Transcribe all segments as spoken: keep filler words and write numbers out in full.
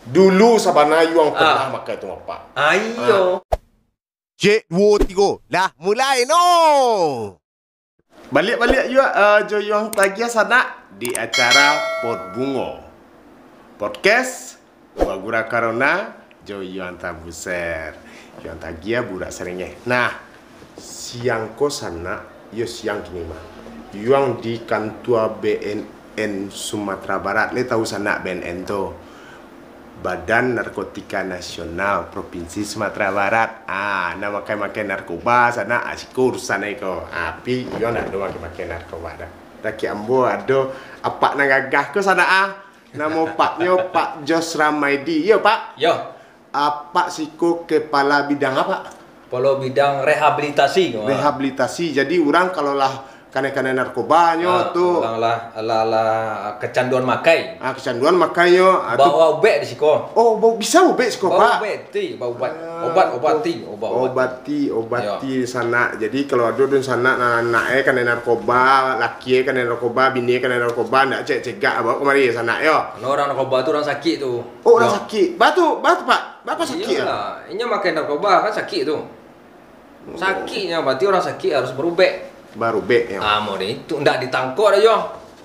Dulu sabana Yuang pernah makai tu, Pak. Ah, iyo. Cek, duo, tigo. Lah, mulai no. Baliak-baliak Yuang, ah, jo Yuang Tagiah sanak di acara Pot Bungo. Podcast Gua Gura Karona jo Yuang Tabuser. Yuang Tagiah Burak Serengeh. Nah, siang ko sanak, yo siang kini mah. Yuang di kantua B N N Sumatera Barat. Le tahu sanak B N N tu? Badan Narkotika Nasional Provinsi Sumatera Barat. Ah, nan makai-makai narkoba sanak, ah, siko urusan ai ko. Ah, tapi Yuang ndak ado makai-makai narkoba doh. Dakek ambo ado apak nan gagah ko sanak ah. Namo apaknyo Pak Jos Ramaidi. Iyo, Pak? Yo. Apak siko kepala bidang apo? Kepala bidang rehabilitasi ko. Rehabilitasi. Jadi urang kalau lah kanai-kanai narkobanyo tu. Urang lah, lah, lah kecanduan makai. Ah, kecanduan makainyo, ah, tu. Bawa ubek di siko. Oh, bo-, bisa ubek siko, Pak? Bawa ubek ti, bawa ubat. Ah, obat, obati, obat, obati. Obati, obati sanak. Jadi kalau ado dunsanak, nah, anak e kanai narkoba, laki e kanai narkoba, bini e kanai narkoba, ndak cek-cegak, bawa kamari sanak yo. Karano urang narkoba tu urang sakik tu. Oh, urang sakik. Batu, batu, Pak. Bapa sakik ah? Iyolah, inyo makai narkoba kan sakik tu. Sakiknyo, berarti urang sakik harus barubek. Barubek, yo. Ah, mau deh, itu ndak ditangkok dah, yo.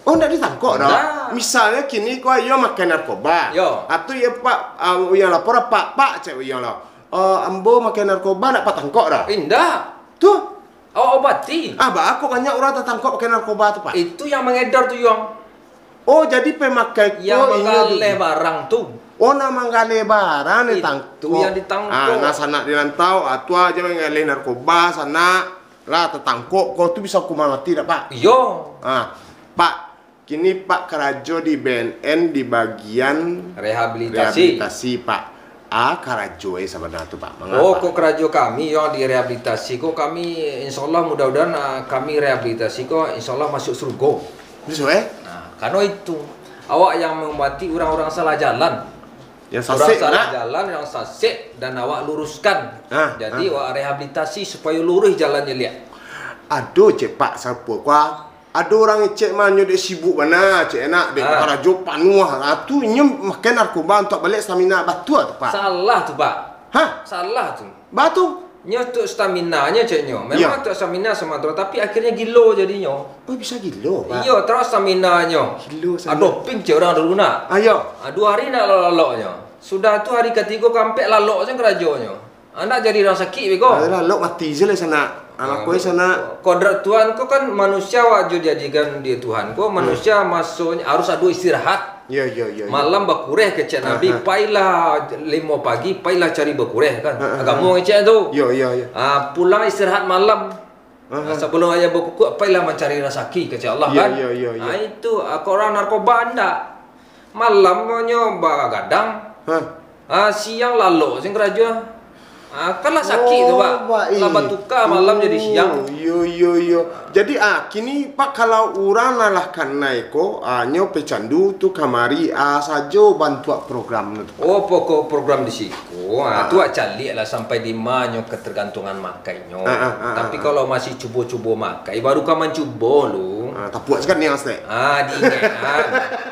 Oh, ndak ditangkok dah? Ndak. Misalnyo kini ko ayo makan narkoba. Yo. Atau iyo, Pak, ah, yang lapor, Pak, Pak, cek iyo lah. Eh, ambo makan narkoba, ndak patangkok dah? Eh, ndak. Tu. Awak obati. Ah, baa kok banyak urang tatangkok pakai narkoba tu, Pak? Itu yang mangedar tu, Yong. Oh, jadi pemakai ko inyo tu. Yang manggaleh barang tu. Oh, nan manggaleh barang ditangkok. Itu yang ditangkok. Ah, nah, sanak di rantau, ah, tu aja manggaleh narkoba, sanak. Lah, tatangkok ko tu bisa hukuman mati dak, Pak? Iyo. Ah, Pak, kini Pak karajo di B N N di bagian rehabilitasi. Rehabilitasi, Pak. Ah, karajo e sabana tu, Pak. Mangapa? Oh, kok karajo kami yang di rehabilitasi ko, kami insya Allah mudah-mudahan, ah, kami rehabilitasi ko insya Allah masuk surga. Bisa, eh? Nah, karena itu, awak yang mengobati orang-orang salah jalan. Yang sasek, nak? Orang salah jalan, yang sasek, dan awak luruskan. Ah, jadi, ah, awak rehabilitasi supaya lurus jalannya, liak. Aduh, cek Pak, siapa ko, ah? Ado urang ngecek mah, nyo dek sibuk bana, cek enak, dek karajo panuah. Ah, tu inyo makan narkoba untuak baliak stamina. Batua tu, Pak? Salah tu, Pak. Hah? Salah tu. Baa tu? Nyo untuak stamina nyo, cek nyo. Memang untuak stamina samantaro, tapi akhirnyo gilo jadinyo. Oh, bisa gilo, Pak? Iyo, taruih stamina nyo. Gilo sajo. Ado ping cek urang dulu nak. Ayo. Ah, duo hari nak lalok-laloknyo. Sudah tu hari katigo, kaampek lalok sajo karajonyo. Anak jadi urang sakik beko. Ah, lalok mati se lah sanak. Anak ko sanak. Kodrat Tuhan ko kan manusia wajar dijadikan di Tuhan ko, manusia masonyo harus ado istirahat. Yo, yo, yo, yo. Malam bakureh kecek Nabi, pailah limo pagi, pailah cari bakureh kan. Agamo ngecek tu. Yo, yo, yo. Ah, pulang istirahat malam. Ah, sabalum ayam bakukuak, pailah mancari rasaki kecek Allah kan. Yo, yo, yo, yo. Ah, itu, ah, kok urang narkoba ndak. Malamnyo bagadang. Hah? Ah, siang lalok sing karajo. Ah, kan lah sakik tu, Pak. Oh, baik. Lah batuka malam jadi siang. Iyo, iyo, iyo. Jadi, ah, kini, Pak, kalau urang nan lah kanai ko, ah, nyo pecandu tu kamari, ah, sajo bantuak program tu. Oh, pokok program di siko, ah, tu awak caliak lah sampai di ma nyo ketergantungan makai nyo. Ah, ah, ah, tapi ah, kalau masih cubo-cubo makai, baru ka mancubo lu. Ah, tapuak sagan ni, Ustaz. Ah, diingatkan.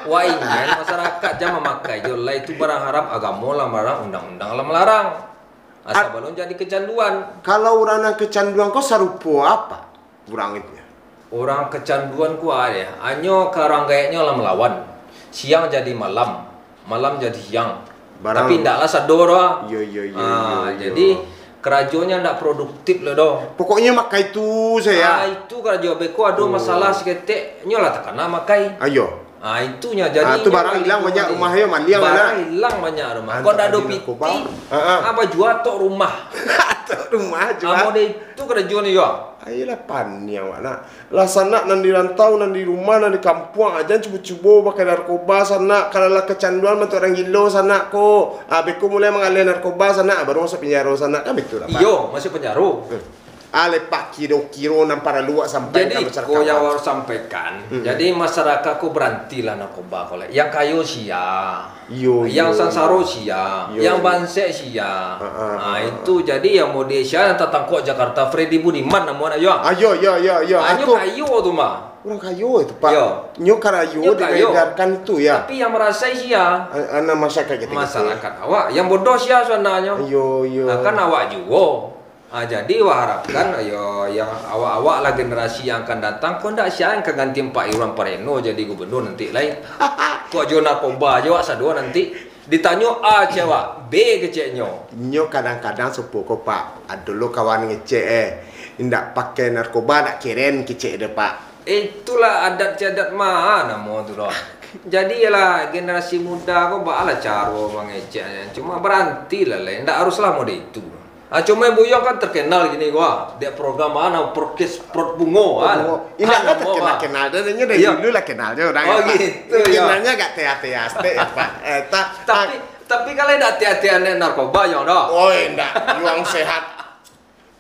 Wah, ingat masyarakat jan mamakai jo lah itu barang haram, agamo lah malarang, undang-undang lah malarang. Asa balun jadi kecanduan. Kalau urang nan kecanduan ko sarupo apo urang itu? Urang kecanduan ko ado, hanyo ka urang gaeknyo lah malawan. Siang jadi malam, malam jadi siang. Tapi ndaklah sado doh. Iyo, iyo, iyo, ah, iyo, iyo. Jadi, karajonyo ndak produktif lah doh. Pokoknyo makai tu sajo. Ah, itu karajo. Beko ado masalah saketek, nyo lah takana makai. Ayo. Ah, itunyo jadi. Ah, tu barang ilang banyak rumah yo, maliang. Barang ilang banyak rumah. Kok ndak ado piti, ah, bajua tok rumah. Tok rumah jua. Amo deh itu karajonyo yo. Ayolah, paniang awak nak. Lah sanak nan di rantau, nan di rumah, nan di kampuang, jan cubo-cubo pakai narkoba sanak. Kalau lah kecanduan bantuak urang gilo sanak ko. Ah, beko mulai mangaleh narkoba sanak, ah, baru masuak penjaro sanak. Kan betul lah, Pak? Iyo, masuak penjaro. Hmm. Ah, lepak kiro-kiro nan paralu awak sampaikan. Jadi, ko yang awak sampaikan, jadi masyarakat ko barantilah narkoba ko lah. Yang kayo sia, iyo, yang sansaro sia, yang bansek sia. Ah, itu jadi yang mode sia yang tatangkok Jakarta, Freddy Budiman namo anak yo. Ayo, yo, yo, yo. Hanyo kayo tu mah. Urang kayo itu, Pak. Yo. Nyo karajo Nyo kayo. Diedarkan itu, ya. Tapi yang marasai sia? A-, anak masyarakat kita gitu. Masyarakat awak. Yang bodoh sia sabananyo? Yo, yo. Nah, kan awak juo. Ah, jadi, wak harapkan, yo, yang awak-awak lah generasi yang akan datang, kok ndak sia yang ka ganti Pak Irwan Pareno jadi gubernur nanti lai. Kok jo narkoba jo awak sado nanti. Ditanyo A kecek awak, B keceknyo. Nyo kadang-kadang supo ko, Pak. Ado lo kawan ngecek, eh. Indak pakai narkoba, ndak keren kecek de, Pak. Eh, itulah adat istiadat ma namo tu doh. Jadi, yalah, generasi muda ko baalah caro mangecek. Cuma barantilah lai, ndak haruslah mode itu. Ah, cuma Buyuang kan terkenal gini gua, dek program ma namo, podcast Prot Bungo, Prot ah. Bungo. Indak, ah, ndak namo, terkenal, ah. Kenal, dia, dia dari Iya. dulu lah kenal dia orang, Oh, ya, Pak. Gitu, ya. Kenalnya agak teas-teas, dek, ya, Pak. Eh, ta-, Tapi, ta- tapi kalau ndak teas-teas ndak narkoba, Yong, doh. Oh, indak. Yuang sehat.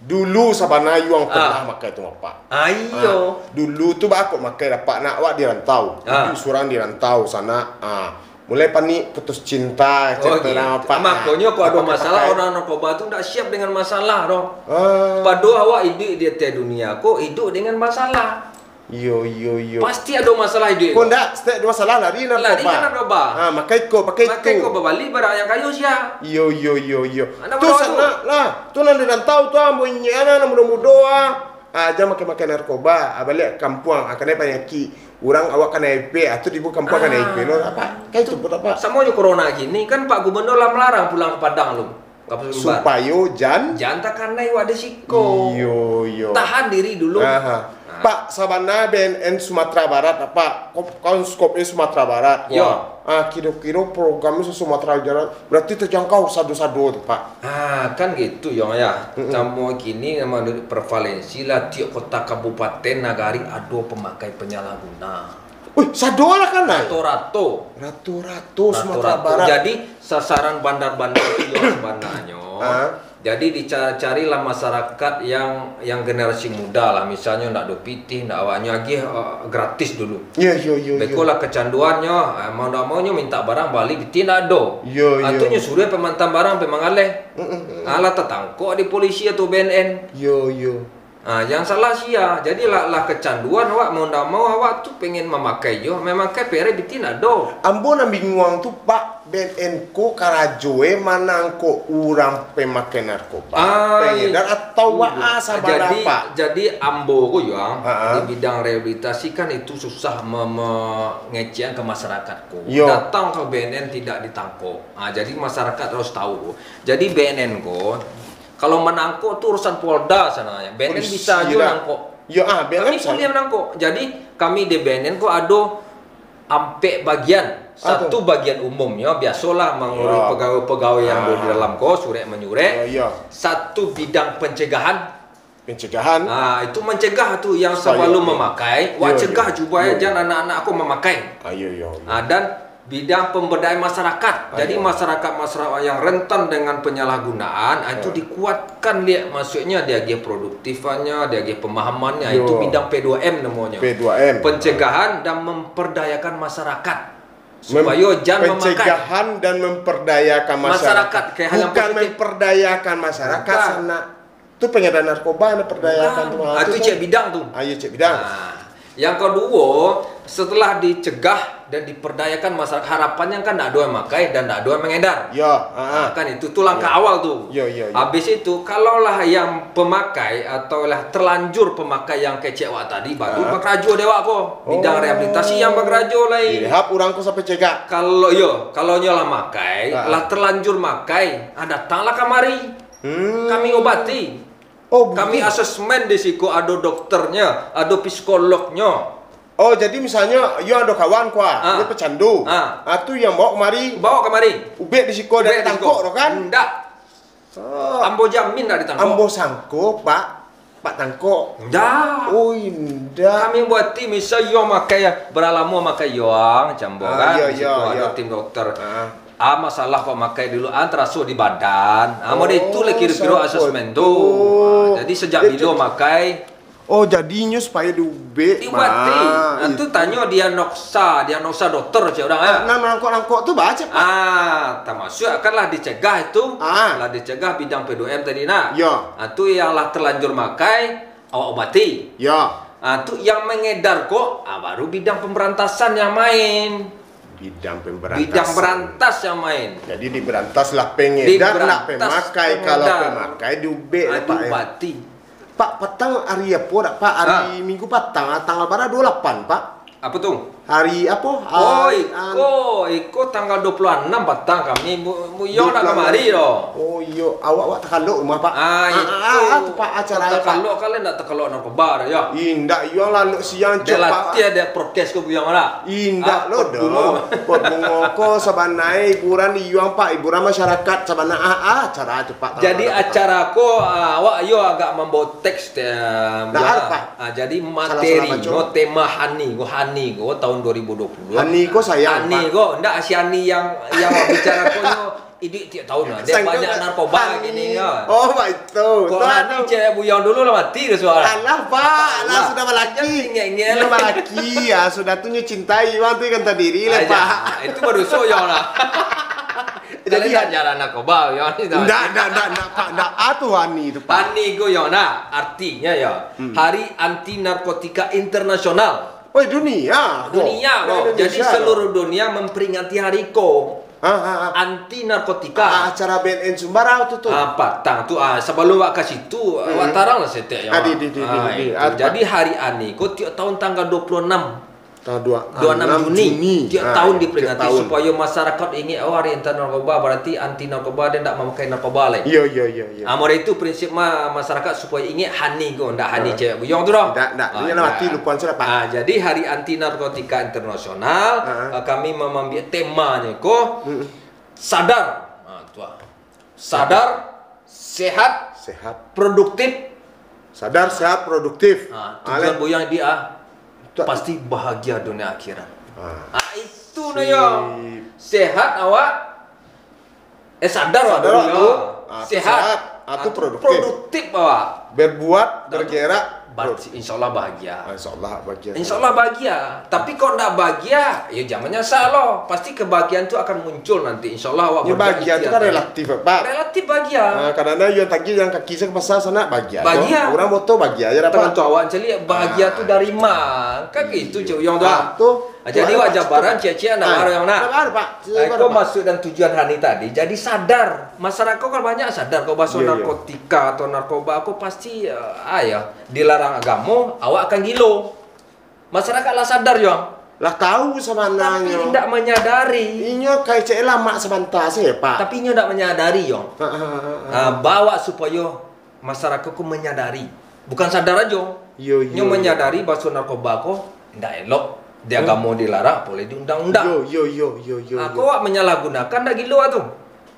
Dulu sabana Yuang Ah. pernah makai tu, Pak. Ah, iyo. Ah, dulu tu, Pak, aku makai dapat nak awak di rantau. Ah. Iduik surang di rantau sana. Ah. Mulai panik, putus cinta, Oh, et cetera, gitu. Pak. Makonyo, kok ado Pakai-pakai. masalah, orang narkoba tu ndak siap dengan masalah, doh. Ah. Pado awak iduik di ateh dunia ko, iduik dengan masalah. Iyo, iyo, iyo. Pasti ado masalah iduik Kok ko. ndak, setiap ado masalah, lari narkoba. Lari ka narkoba. Ah, makai ko, pakai Makai tu. ko, babali barang yang kayo sia. Iyo, iyo, iyo, iyo. Anak Tu mudo tu. sana lah. Tu nan di rantau tu, ah, ambo inyiak anak mudo-mudo, ah. Ah, jan makai-makai narkoba, ah, baliak ka kampuang, ah, kanai panyakik. Urang awak kanai ipek, ah, tu di kampuang kanai Ah. ipek lo, apa? Kan itu pun apa? Samo jo corona gini, kan Pak Gubernur lah melarang pulang ke Padang tu. Ka Pekanbaru. Supayo jan Jan takanai wak di siko. Iyo, iyo. Tahan diri dulu. Aha. Ah. Pak, sabana B N N Sumatera Barat, apa? Kop-, kawan skopnya Sumatera Barat. Yo. Wah. Ah, kiro-kiro programnya se-Sumatera Barat. Berarti terjangkau sado-sado tu, Pak. Ah, kan gitu, Yong, ya. Mm-mm. Samo kini, manuruik prevalensi lah, tiok kota kabupaten nagari ado pamakai panyalahguna. Wih, sado lah kan, ai? Rato-rato. Rato-rato Sumatera Rato-rato. Barat. Jadi, sasaran bandar-bandar tu, Yong, sabananyo. Ah. Jadi, dicari-carilah masyarakat yang, yang generasi muda lah. Misalnyo, ndak ado pitih, ndak awaknyo agiah, eh, gratis dulu. Yo, yo, yo, yo. Beko lah kecanduannyo, eh, mau ndak mau nyo minta barang bali, pitih ndak ado. Yo, Ah, yo. tu nyo suruah pemantan barang, pe manggaleh. Mm-mm. Alah tatangkok di polisi atau B N N. Yo, yo. Ah, yang salah sia. Jadi lah, lah kecanduan awak, mau ndak mau awak tu pengen mamakai jo. Mamakai pere pitih ndak ado. Ambo nan binguang tu, Pak, B N N ko karajo e manangkok urang pemakai narkoba. Ah, Pengedar atau Ah, wak jadi, sabana, Pak? jadi ambo ko, Yuang, Ha-ha. di bidang rehabilitasi kan itu susah me-, mengecekan ke masyarakat ko. Yo. Datang ke B N N tidak ditangkok. Ah, jadi masyarakat harus tahu. Jadi B N N ko, kalau manangkok tu urusan Polda sana. B N N Polisi bisa aja lah. nangkok. Yo, ah, B N N Kami sana. boleh manangkok. Jadi, kami di B N N ko ado ampek bagian. Ah, Satu tu. bagian umumnyo, biasolah mangurus Yo. pegawai-pegawai yang Ah. di dalam ko, surek-menyurek. Yo, yo. Satu bidang pencegahan. Pencegahan. Ah, itu mencegah tu yang Supaya sebelum oke. memakai, wak Yo, cegah yo. juga Yo, ya, yo. jan anak-anak ko memakai. Ah, yo, yo, yo. Ah, dan bidang pemberdayaan masyarakat. Ah, Jadi, yo. masyarakat-masyarakat yang rentan dengan penyalahgunaan, ah, itu Ah. dikuatkan dia, maksudnya diagiah produktifannya, diagiah pemahamannya, Yo. itu bidang P dua M namanya. P dua M. Pencegahan dan memperdayakan masyarakat. Mem-, Supaya jan memakai. pencegahan dan memperdayakan masyarakat. Masyarakat, kayak hal yang Bukan positif. memperdayakan masyarakat Bukan. sana. Tu pengedar narkoba nak perdayakan Bukan. tu. Ah, Ah, tu tu cek kan. bidang tu. Ah, ya, cek bidang. Ah. Yang kedua, setelah dicegah dan diperdayakan masyarakat, harapannya kan ndak ada yang makai dan ndak ada yang mengedar. Ya, ah, Ah, ah. kan itu, tu langkah Ya. awal tu. Ya, ya, ya. Habis itu, kalaulah yang pemakai atau lah terlanjur pemakai yang kecek wak tadi, baru Ah. bakarajo dek wak ko. Bidang Oh. rehabilitasi yang bakarajo lai. Direhab urang ko sampai cegak. Kalau, yo, kalau nyo lah makai, Ah, ah. lah terlanjur makai, ah, datanglah kamari. Hmm. Kami obati. Oh, Kami buliah. asesmen di siko, ado dokternya, ado psikolognyo. Oh, jadi misalnyo, yo ado kawan ko, ah, Ah. dia pecandu. Ah. Ah, tu yang bawa kemari. Bawa kemari. Ubek di siko, Ubek dak di siko. tangkok tu kan? Ndak. Oh. Ambo jamin ndak ditangkok. Ambo sangko, Pak. Pak tangkok. Ndak. Oh, indak. Kami buati, misal yo makai, beralamo makai yo, ang, cambo Ah, kan, iyo, di iyo, siko ado iyo. tim dokter. Ah. Ah, masalah kok makai dulu, ah, teraso di badan. Ah, model itu lah kiro-kiro Oh, asesmen tu. siapa tu? Ah, jadi sejak Jadi bilo makai? Oh, jadinyo supaya diubek, Diubati. Bang. Ah, tu Itu. tanyo diagnosa, diagnosa dokter cek urang, ah. Nah, nangkok-nangkok tu baca, Pak. Ah, termasuk kan lah dicegah itu. Ah. Lah dicegah bidang P dua M tadi, nah. Ya. Ah, tu yang lah terlanjur makai, awak ubati. Ya. Ah, tu yang mengedar ko, ah, baru bidang pemberantasan yang main. Bidang pemberantasan. Bidang berantas yang main. Jadi diberantas lah pengedar, nak Diberantas pemakai. Kalau pengedar. Pemakai diubek lah, Aduh, Pak, ya. Bati. Pak, patang hari apa dak, Pak? Hari Minggu patang, ah, tanggal bara? Dua lapan, Pak. Apa tu? Hari apa? Oh, Hari iko, iko tanggal dua puluh enam patang kami bu, bu yo nak kamari doh. Oh iyo, awak awak takalok rumah, Pak. Ah, itu. Ah, ah, tu, Pak, acara, Pak. Takalok kalian nak takalok narkoba yo. Indak, iyo lalok siang, Dia cok, Pak. Latih ada protes ke buyang lah. Indak Ah, lo kot bungo. doh. Kot bungo ko sabanai hiburan iyo, Pak, hiburan masyarakat sabanai, ah, ah, acara cok, Pak. Jadi Tanggal acara ko, ah, awak yo agak mambawa teks, eh, Nah, ya. Arif, Pak. Ah, jadi Salah-salah materi baca. Yo, tema Hani ko, Hani ko tahun dua ribu dua puluh. Hani ko sayang, Hani Pak. Ko, ndak si Hani yang yang bicara ko nyo iduik tiap tahun lah. Dia Sangka banyak tak narkoba Hani. Gini kan. Oh, baik tu. Kok Tu Hani anu. Cewek buyang dulu lah mati dah suara. Alah, Pak. Alah, Alah. Sudah balaki. Ngek-ngek. Sudah balaki. Ya, sudah tu nyo cintai. Wang tu kan tadiri lah, Aja. Pak. Itu baru so yo lah. Jadi, Jadi tak jalan narkoba yo ni. Ndak, ndak, ndak, ndak, Pak. Ndak. Ah, tu Hani tu, Pak. Hani ko yo nah, artinya yo. Hmm. Hari Anti Narkotika Internasional. Oh, dunia. Kok? Dunia Ndak kok. Jadi Indonesia, seluruh dunia memperingati hari ko. Ah, ah, ah. Anti narkotika. Ah, acara B N N Sumbar tu tu. Ah, patang tu, ah, sebelum wak ka situ, Hmm. wak tarang lah setek yo. Ah, di, di, di, di, Ah, di. itu. Ah, Jadi hari Ani ko tiap tahun tanggal dua puluh enam. Tanggal dua, Dua enam Juni, tiap Ah, tahun iya, diperingati tiap tahun. Supaya masyarakat ingat, oh, hari anti narkoba, berarti anti narkoba dia ndak memakai narkoba lai. Iya, iya, iya, iya. Ah, mulai itu prinsip ma masyarakat supaya ingat Hani ko, ndak Hani Ah. cewek buyong tu doh. Ndak, ndak. Ah, Dia lah mati, lupa sudah, Pak. Ah, jadi Hari Anti Narkotika Internasional, Ah. ah, kami mengambil temanya ko Mm-mm. sadar. Ah, tu ah. Sadar, sehat, Sehat. produktif. Sadar, sehat, produktif. Ah, Ah, tujuan leh. buyang dia ah, Tu- pasti bahagia dunia akhirat. Ah. Ah, itu Sip. nah yo. Sehat awak. Eh, sadar awak Sadar dulu awak yo. dulu. Ah, Sehat. sehat. Ah, tu Ah, tu produktif. Produktif awak. Berbuat, Dah tu, bergerak. bar- Insya Allah bahagia. Ah, insya Allah bahagia. Insya Allah bahagia. Tapi kok ndak bahagia, ya jangan nyesal lo. Pasti kebahagiaan tu akan muncul nanti. Insya Allah awak Ya, berbuat bahagia tu ikhtiar kan tadi. Relatif, Pak. Relatif bahagia. Ah, kadang-kadang yang tagi yang kaki saya ke pasar sana bahagia. Bahagia. Orang motor bahagia aja dapat. Tangan tu awak cari bahagia Ah. Tu dari ma. Kan gitu cik Uyong tu. Ah, tu. Ah, jadi Tu wak ada, jabaran Pak. cek-cek anak Ah, baru yang nak. Sabar, Pak. Ah, Sabar, kau Pak. Maksud dan tujuan Hani tadi. Jadi sadar. Masyarakat kan banyak sadar kau bahasa Iya, iya. Narkotika atau narkoba aku pasti uh, ah, ya, dilarang agama, awak akan gilo. Masyarakat lah sadar yo. Lah tahu Tapi sebenarnya. tidak menyadari. Inyo kayak cek lama sebentar sih, Pak. Tapi inyo tidak menyadari yo. Ha, ha, ha, ha. Ah, bawa supaya masyarakat ku menyadari. Bukan sadar aja. Yo, Nyo yo, menyadari bahasa narkoba ko ndak elok. Di Hmm. Agama dilarang, boleh di undang-undang. Yo, yo, yo, yo, yo. Ah, Yo. kau awak menyalahgunakan dah gilo ah tu.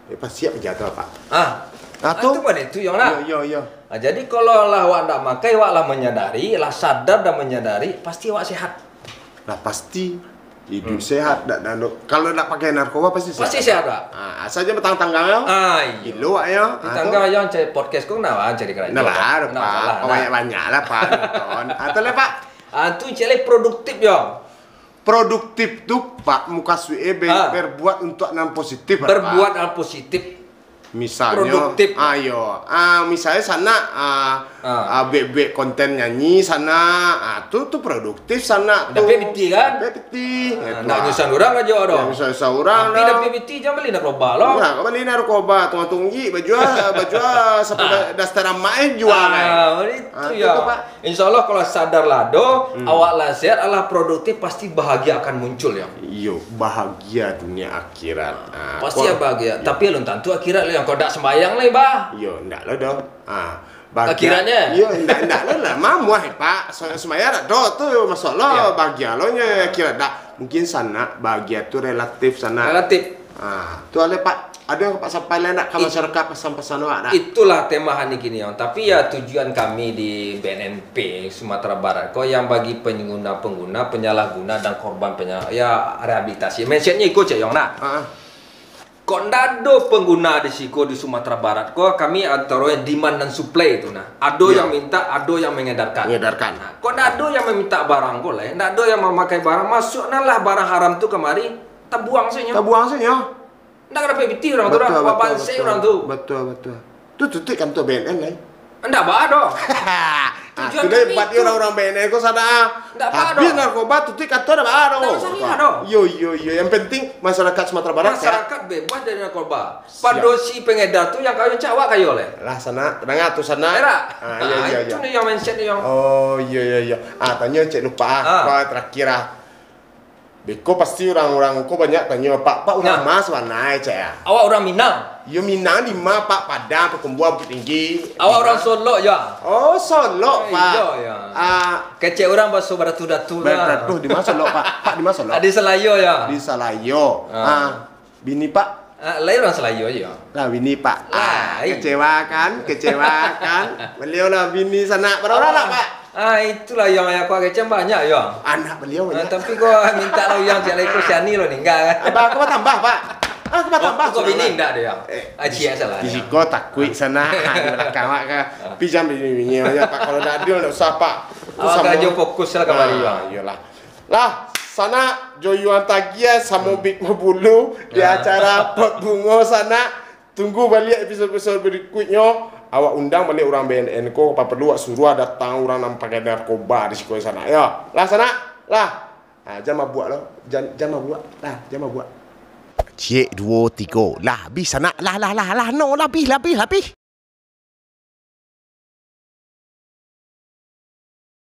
Eh, pasti apa jatuh, Pak? Ah. Ah, Ah, tu? tu pada itu yang nak. Yo, yo, yo. Ah, jadi kalau lah awak ndak makai, awak lah menyadari, lah sadar dan menyadari, pasti awak sehat. Lah pasti hidup Hmm. sehat, dak dak kalau dak pakai narkoba pasti sehat. Pasti sehat, Pak. Ah, asal je batang tangga yo. Ah, iya. Gilo awak yo. Di tangga yang cari podcast kau nak cari kerja. Nah, lah, Pak. Salah, Banyak-banyak lah, Pak, nonton. Atau lah, Pak. Ah, tu cari produktif yo. Produktif tu, Pak, muka suwe ber, Ah. Berbuat untuk nan positif, Pak. Berbuat hal positif. Misalnya, Produktif. Ayo, ah, misalnya sana, ah, Ah. ah, buat-buat konten nyanyi sana, ah, tu tu produktif sana tu. Dapat piti, kan? Dapat piti. Ah, Eh, nak Pak. nyusah orang aja dah. Yang susah-susah orang Tapi dah. Dapat piti jangan beli narkoba lo. Nah, kau beli narkoba, tunggu-tunggu baju, baju siapa Ah. daster amat jual Ah, kan. itu Ah, ya. tu, Pak. Insya Allah kalau sadar lah do, Hmm. Awak lah sehat, Allah produktif, pasti bahagia akan muncul ya. Iyo, bahagia dunia akhirat. Ah, Pasti kau- ya bahagia. Iyo. Tapi alun tantu akhirat lah yang kau dak sembayang lah, bah. Iyo, ndak lah dah. Ah, bahagia. Akhiratnya? Iyo, ndak ndak lah lah. Mamuah, Pak. So, sembayang dak do tu masalah. Iyo. Bahagia lo nya akhirat dak. Mungkin sana bahagia tu relatif sana. Relatif. Ah, tu ale, Pak. Ada yang Pak sampai lah nak ke It- masyarakat pesan-pesan awak nak? Itulah tema hari kini, yang. Tapi ya tujuan kami di B N N P Sumatera Barat ko yang bagi pengguna-pengguna, penyalahguna dan korban penyal ya rehabilitasi. Maksudnya iko cek yang nak. Ah, ah. Kok ndak ado pengguna di siko di Sumatera Barat ko, kami antara demand dan supply tu nah. Ado Ya. Yang minta, ado yang mengedarkan. Mengedarkan. Nah, kok ndak ado yang meminta barang ko lah, ndak ado yang memakai barang, masukkanlah barang haram tu kemari, tabuang saja. Tabuang saja. Ndak dapat piti orang tu dah, Betul, buat betul, banse betul. Orang tu. Betul, betul. Tu tutup kantor B N N lah. Ndak ba doh. Ah, tu deh, buat urang-urang B N N ko sanak. Ndak apa doh. Habis narkoba, tutuik kantua, ndak apa doh. Ndak masalah doh. Yo, yo, yo. Yang penting masyarakat Sumatera Barat sehat. Masyarakat bebas dari narkoba. Siap. Padosi pengedar tu yang kayo cak awak kayo lai. Lah, sanak. Danga tu, sanak. Era. Ah, iyo, iyo, iyo. Itu ni yang mindset ni yang. Oh, iyo, iyo, iyo. Ah, tanyo cek lupa ah. Ah. Wah, terakhir ah. Beko pasti urang-urang ko banyak tanyo, "Pak, Pak, urang ma sabananyo, cek ah?" Awak urang Minang? Yo, Minang di ma, Pak? Padang, Payakumbuah, Bukittinggi? Awak urang Solok, yo? Oh, Solok, Pak. Iyo, yo. Ah. Kecek urang baso badatu-datu lah. Badatu, di ma Solok, Pak? Pak, di ma Solok? Ah, di Salayo, yo. Di Salayo. Ah. Ah, bini, Pak? Ah, lai urang Salayo je. Lah, bini, Pak. Ah, lai. Kecewa kan? Kecewa kan? Baliau lah bini sanak. Bara urang lah, Pak? Ah, itulah yang, yang kuat kecem banyak, yo. Anak baliau banyak. Ah, tapi ko minta lah uyang ciek lai ko, si Ani lo ningga kan. Abah, ko batambah, Pak. Ah, ko batambah. Oh, ko bini ndak ado, yo? Eh, ah, ciek salah. Di siko takuik sanak. Ah, di balakang, Pak, kan. Ah. Tapi jan bini-bini banyak, Pak. Kalau ndak adil, ndak usah, Pak. Awak samo karajo fokus lah kamari, yo. Ah, iyolah. Lah, sanak, jo Yuan Tagiah samo Big Mabulu di acara Pot Bungo, sanak. Tunggu baliak episod-episod barikuiknyo. Awak undang baliak urang B N N ko, apo paralu awak suruah datang urang nan pakai narkoba di siko, sanak, yo. Lah, sanak, lah. Ah, jan mabuak lo. Jan, jan mabuak. Lah, jan mabuak. Ciek, duo, tigo. Lah, abih, sanak. Lah, lah, lah, lah. No, lah, abih, lah, abih, lah, abih.